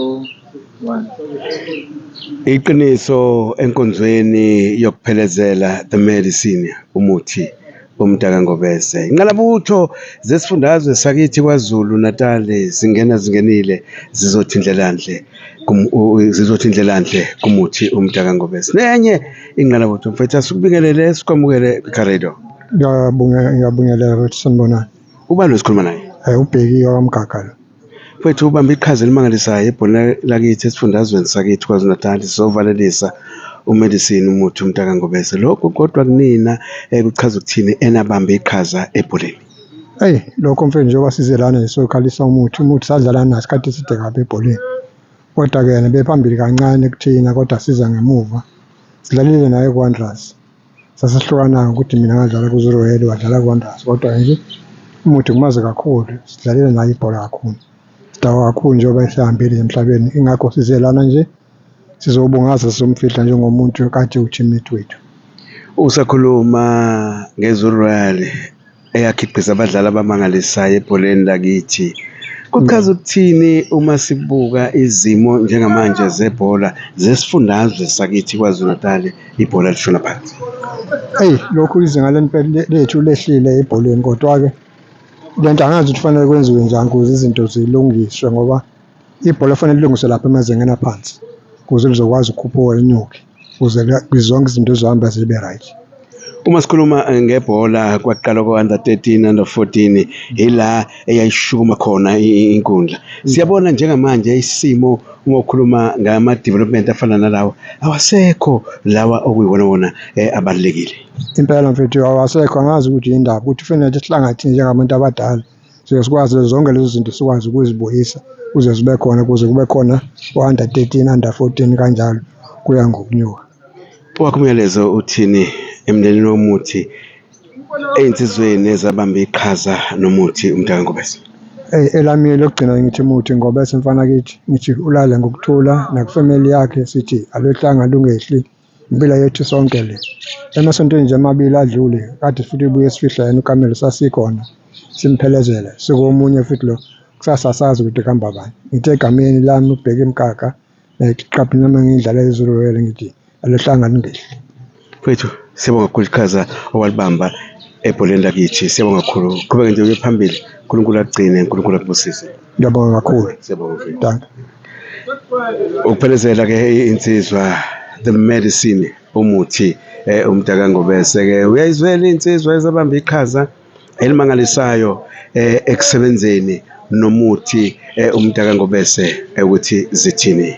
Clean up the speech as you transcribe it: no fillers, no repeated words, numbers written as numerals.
2, 1. Iqiniso enkonzweni yokuphelezela the medicine umuthi umntakangobese. Inqalabutho zesifundazwe sakithi KwaZulu Natal zingena zingenile zizothi indlelanhle zizothi indlelanhle kumuthi umntakangobese. Nenye inqalabutho mfethu asikubingelele sikwamukele kwiKaredo. Ngiyabingelela ukuthi sanibonani. Ubani osikhuluma naye? Ubheki wakwaMgaga lo. Mfethu ubambe iqhaza elimangalisayo ebholeni lakithi esifundazweni sakithi KwaZulu-Natal sizovalelisa umedicine umuthi umntakangobese. Lokhu kodwa kunina kuchaza ukuthini enabambe iqhaza ebholeni? Eyi lokho mfethu njengoba size lana nje siyokhalisa umuthi, umuthi sadlala naye isikhathi eside kabi ebholeni. Kodwa-ke yena bephambili kancane kuthina kodwa siza ngemuva. Sidlalile naye ku-Wanderers. Sasihlukana ukuthi mina ngadlala ku-Zulu Royal wadlala ku-Wanderers kodwa nje umuthi ngimazi kakhulu, sidlalile naye ibhola kakhulu. Sidakwa kakhulu njengoba esehambile emhlabeni, ingakho size lana nje sizobungaza sizomfihla njengomuntu kade u-teammate wethu. Usakhuluma ngeZulu Royal eyakhiqiza abadlali abamangalisayo ebholeni lakithi. Kuchaza ukuthini uma sibuka izimo njengamanje zebhola zesifundazwe sakithi KwaZulu-Natal ibhola lishona phansi? Eyi lokhu izinga lethu lehlile ebholeni kodwa-ke le nto angazi ukuthi kufanele kwenziwe njani ukuze izinto zilungiswe ngoba ibhola kufanele lilungiswe lapha emazingeni aphansi ukuze lizokwazi ukukhuphuka linyuke ukuze zonke izinto zizohamba zibe right. Uma sikhuluma ngebhola kwaqala ko-under 13, under 14 ila eyayishukuma khona inkundla. Siyabona njengamanje isimo uma ukhuluma ngama-development afana nalawa awasekho lawa okuyiwona wona abalulekile. Impela mfethu awasekho angazi ukuthi yindaba ukuthi kufanele sihlangane thina njengabantu abadala size sikwazi zonke lezo zinto sikwazi ukuzibuyisa kuze zibe khona kuze kube khona o-under 13, under 14 kanjalo kuya ngokunyuka. Owakho umyalezo uthini emndenini womuthi ey'nsizweni ezabamba iqhaza nomuthi umntakangobese? Eyi elami lokugcina ngithi muthi Ngobese mfana kithi ngithi ulale ngokuthula nakufamily yakhe sithi alwehlanga lungehli impilo yethu sonke le. Emasontweni nje amabili adlule kade futhi ibuye sifihla yena ukamelo sasikhona simphelezele sikomunye futhi lo kusasa asazi ukuthi kuhamba bani. Ngithi egameni lami uBheki Mgaga ngiqaphe noma ngidlala izulu royal ngithi alehlanga lingehli. Mfethu siyabonga kakhulu iqhaza owalibamba ebholeni lakithi. Siyabonga kakhulu. Qhubeke nje uye phambili. uNkulunkulu akugcine, uNkulunkulu akubusise. Ngiyabonga kakhulu. Siyabonga mfethu. Dankie. Ukuphelezela ke insizwa the medicine umuthi umdaka Ngobese ke uyayizwela insizwa ezabamba iqhaza elimangalisayo ekusebenzeni nomuthi umdaka Ngobese ukuthi zithini.